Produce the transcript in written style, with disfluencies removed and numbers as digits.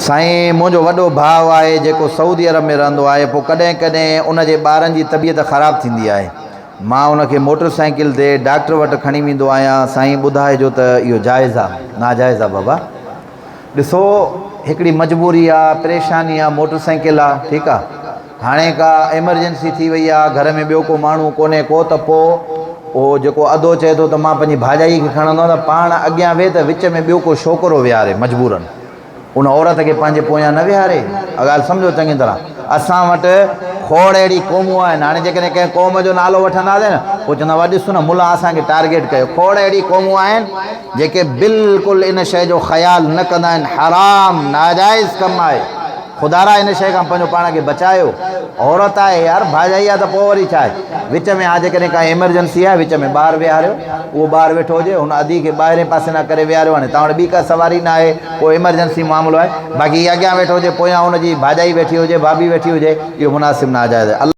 سائين منهنجو وڏو ڀاء آهي جيڪو سعودي عرب ۾ رهندو آهي پوء ڪڏهن ڪڏهن ان جي ٻارن جي طبيعت خراب ٿيندي آهي مان ان کي موٽر سائيڪل تي ڊاڪٽر وٽ کڻي ويندو آهيان سائين ٻڌائجو ته اهو جائز آ ناجائز آ بابا ڏسو هڪڙي مجبوري آ پريشاني آ موٽر سائيڪل آ ٺيڪ آ هاڻي ڪا ايمرجنسي ٿي وئي آ گهر ۾ ٻيو ڪو ماڻهو ڪونهي ڪو ته پوء اهو جيڪو ادو چئي ٿو ته مان پنهنجي ڀاڄائي کي کڻندو آهيان ته پاڻ اڳيان ويهه ته وچ ۾ ٻيو ڪو ڇوڪرو ويهاري مجبورن ان عورت کي پنهنجي پويان نه ويهاري. اها ڳالهه سمجهو چڱي طرح. اسان وٽ کوڙ اهڙي قومون آهن. هاڻي جيڪڏهن ڪنهن قوم جو نالو وٺنداسين نه پوء چوندا وا ڏس نه ملان اسان کي ٽارگيٽ ڪيو. کوڙ اهڙي قومون آهن جيڪي بلڪل ان شيء جو خيال نه ڪندا آهن. حرام ناجائز ڪم آهي. خدارا ان شيء کان پنهنجو پاڻ کي بچايو. عورت آهي يار ڀاڄائي آهي ته پوء وري ڇا آهي. وچ ۾ ها جيڪڏهن ڪا ايمرجنسي آهي وچ ۾ ٻار ويهاريو اهو ٻار ويٺو هجي هن ادي کي ٻاهرين پاسي نا ڪري ويهاريو هاڻي توهان وٽ ٻي ڪا سواري نه آهي پوء ايمرجنسي معاملو آهي باقي هي اڳيان ويٺو هجي پويان هن جي ڀاڄائي ويٺي هجي ڀاڀي ويٺي هجي اهو مناسب ناجائز آهي.